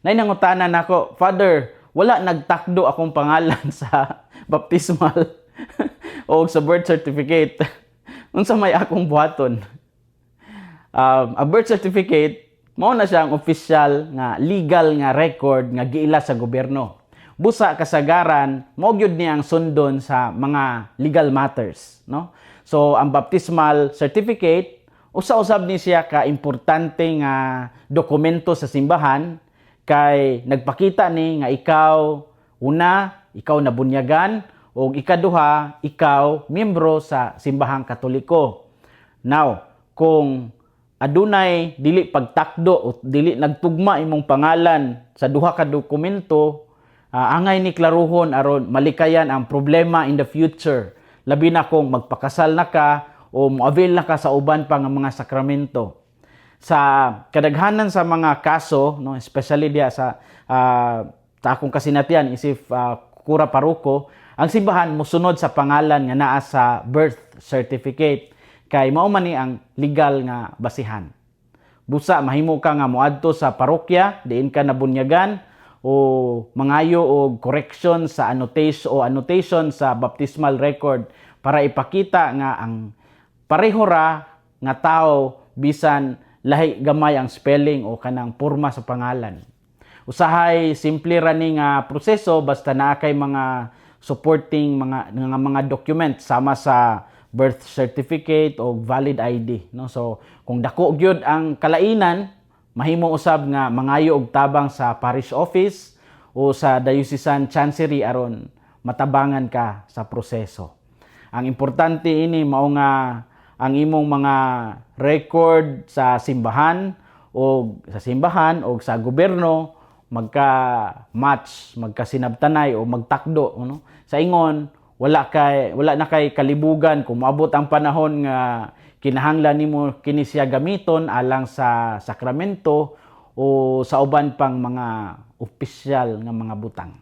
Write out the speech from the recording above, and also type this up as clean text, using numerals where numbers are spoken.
Nay nangutana nako, "Father, wala nagtakdo akong pangalan sa baptismal o sa birth certificate. Unsa may akong buhaton?" A birth certificate mao na siya ang official nga legal nga record nga giila sa gobyerno. Busa kasagaran mao gyud ni ang sundon sa mga legal matters, no? So ang baptismal certificate, usa-usab ni siya ka importante nga dokumento sa simbahan kay nagpakita ni nga ikaw, una, ikaw nabunyagan ug ikaduha, ikaw miyembro sa Simbahang Katoliko. Now, kung adunay dili pagtakdo o dili nagtugma imong pangalan sa duha ka dokumento, angay ni klaruhon aron malikayan ang problema in the future. Labi na kung magpakasal na ka o moavail na ka sa uban pa nga mga sakramento. Sa kadaghanan sa mga kaso, no, especially diha sa akong kasinatian isip kura paroko, ang simbahan mosunod sa pangalan nga naa sa birth certificate kay mao man ni ang legal nga basihan. Busa mahimo ka nga moadto sa parokya diin ka nabunyagan o mangayo og correction sa annotation o annotation sa baptismal record para ipakita nga ang pareho ra nga tao bisan lahi gamay ang spelling o kanang porma sa pangalan. Usahay simple ra ni nga proseso basta naa kay mga supporting mga document sama sa birth certificate o valid ID, no? So kung dako gyud ang kalainan, mahimo usab nga mangayo og tabang sa parish office o sa diocesan chancery aron matabangan ka sa proseso. Ang importante ini mao nga ang imong mga record sa simbahan o sa gobyerno magka match, magkasinabtanay o magtakdo, no? Sa ingon wala na kay kalibugan kung moabot ang panahon nga kinahanglan nimo kini siya gamiton alang sa sakramento o sa uban pang mga opisyal nga mga butang.